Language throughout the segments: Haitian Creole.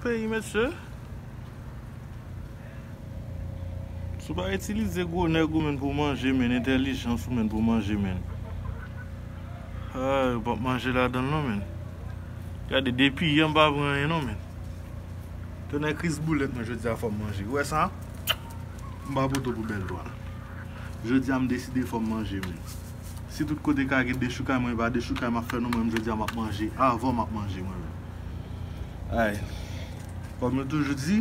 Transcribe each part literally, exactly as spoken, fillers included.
Peyi, mesye. Si w pa itilize gwo nèg ou, menn, pou manje, menn, entèlijans ou, menn, pou manje, menn. Ah, yo p ap manje ladan l non, menn. Gade, depi yè m pa pran anyen non, menn. Tonnè Kris boulèt mwen, jodi a fò m manje. Ou wè sa? M pa poto pou bèl dwa. Jodi a m deside fò m manje, menn. Si tout kote ka gen dechoukay, mwen pa dechoukay m ap fè non, mwen menm jodi a m ap manje. Avè w m ap manje, mwen menm. Ay. Kòm yo toujou di,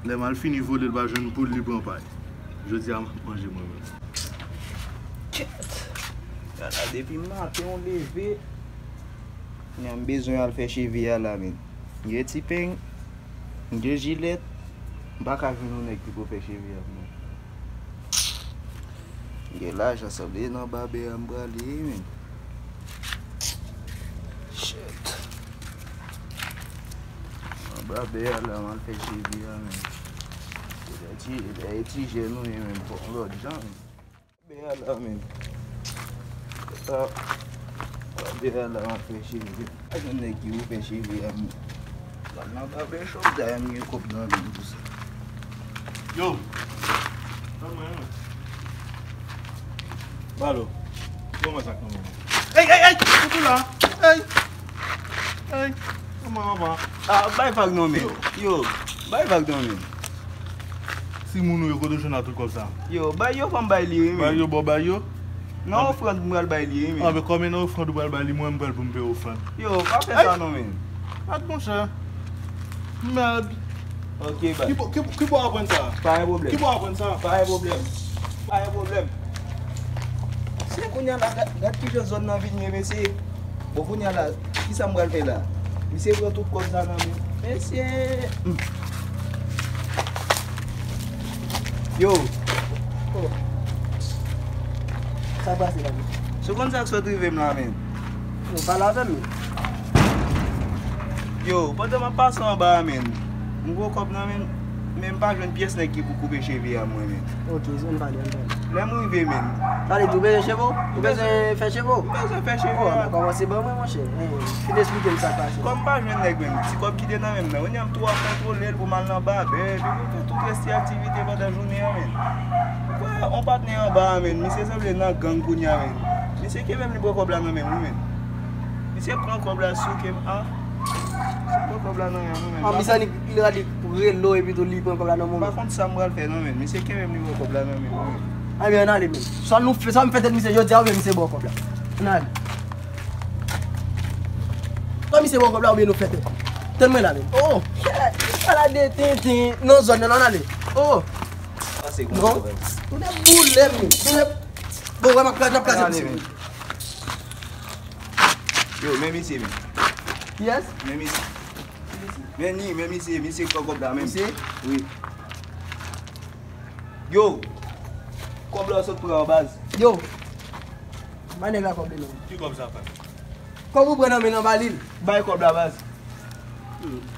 lè mal fini vole, l pa jwenn poul, li pran pay. Jodi a, m ap manje mwen menm. Kèt! Gade, depi maten w leve, kounye a m bezwen al fè cheve a la, menn. M gen ti peny, m gen jilèt, m pa ka jwenn yon nèg ki pou fè cheve a pou mwen. Gen lajan sanble nan babè a m prale, wi, menn. Shit. Nan babè a la, m al fè cheve a, menn. Se lè ti, lè ti jèn ou ye, menn, fò yon lòt jan, menn. Babè a la, menn. Sa, babè a la, m al fè cheve. Pa gen nèg ki pou fè cheve a, menn. Nan babè shop, dayè m gen kòb nan men m pou sa. Yo! Ban mwen, wi. Balo. Ban mwen sa k nan men mwen. Ey, ey, ey! Ou tou la? Ey! Ey! Ban mwen, papa. Ah, bay vag non, men. Yo, bay vag non, men. Si moun ou yo, kote w jwenn ak tout kòb sa? Yo, bay yo, fò m bay li, wi, men. Bay yo, bon, bay yo. Nan ofrann m pral bay li, wi, men. Ah, men kòm e nan ofrann ou pral bay li, mwen, m pral pou m peye ofrann. Yo, pa fè sa non, men. Mèd, monchè. Mèd. Ok, bay. Ki bò, ki, ki bò w aprann sa? Pa gen pwoblèm. Ki bò w aprann sa? Pa gen pwoblèm. Pa gen pwoblèm. Se kounye a la, gad, gad kijan zòn nan vin ye, mesye. Bon, kounye a la, kisa m pral fè la? Misye pran tout kòb sa nan men m. Mesye. Hmm. Yo. Oh. Sa pase la, men? Si w konn sa k sot rive m la, men. Yo, pale avè m, men. Yo, pandan m ap pase anba a, men, m gwo kòb nan men m, men m pa jwenn pyès nèg ki pou koupe cheve a mwen, men. Ok, ann pale, ann pale. Lè m rive, men. Sa vle di ou bezwen cheve w? Ou bezwen fè cheve w? M bezwen fè cheve a. Oh, kòmanse ban mwen, monchè. Fin eksplike m sa k pase. Kòm m pa jwenn nèg, men, ti kòb ki te nan men m nan, kounye a m tou ap kontwole l pou m al nan babè, epi pou fè tout rès ti aktivite pandan jounen an, men. Ou kwè, on patnè anba a, men, misye sanble nan gang kounye a, men. Misye kenbe m, li pran kòb la nan men m, wi, men. Misye pran kòb la, souke m, ah. Misye pran kòb la nan men m, wi, men. Ah, misye annik li rale relo epi tou li pran kòb la nan men w. M pa konn sa m pral fè non, men. Misye kenbe m, li pran kòb la nan men m, wi, men. Anben, ann ale, men. Swa nou fè, swa m fè tèt misye jodi a, oubyen misye ba w kòb la. Ann ale. Swa misye ba w kòb la, oubyen nou fè tèt. Tann mwen la, men. Oh, ala de tenten nan zòn nan, ann ale. Oh. Pase gwo pwoblèm. Ou te boule m, men. Ou te, bon, wè, m ap kraze, m ap kraze misye. Yo, men misye, men. Kiyès? Men misye. Men ni, men misye, misye k pran kòb la, men. Misye? Wi. Yo, kòb la w sot pran an, baz. Yo, bay nèg la kòb li, non. Ki kòb sa, frè? Kòb ou pran nan men l, ba li l. Bay kòb la, baz.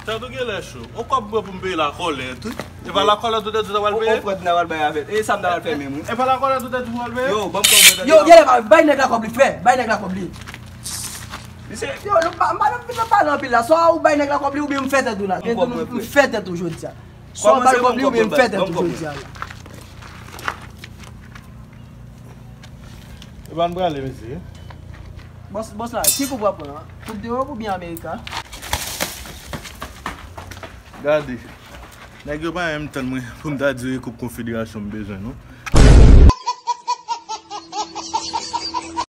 Tèt ou genlè cho. On kòb mwen pou m peye lakòlèt, wi. E pa lakòlèt ou te di w ta pral peye? On frèt m ta pral bay avè l. E sa m ta pral fè menm, wi. E pa lakòlèt ou te di w pral peye? Yo, ban m kòb mwen, tande. Yo, genlè, bay nèg la kòb li, frè. Bay nèg la kòb li. Misye, yo, nou pa, m pa nan vin nan pale anpil la. Swa ou bay nèg la kòb li oubyen m fè tèt ou la. M fè tèt ou jodi a. Swa ou ba l kòb li oubyen m fè tèt ou jodi a la. Epa n prale, mesye. Bòs, bòs la, ki koup w ap pran an? Koup de Ewòp oubyen Amerika? Gade, nèg yo pa menm tann mwen pou m ta di yo e koup konfederasyon m bezwen, non.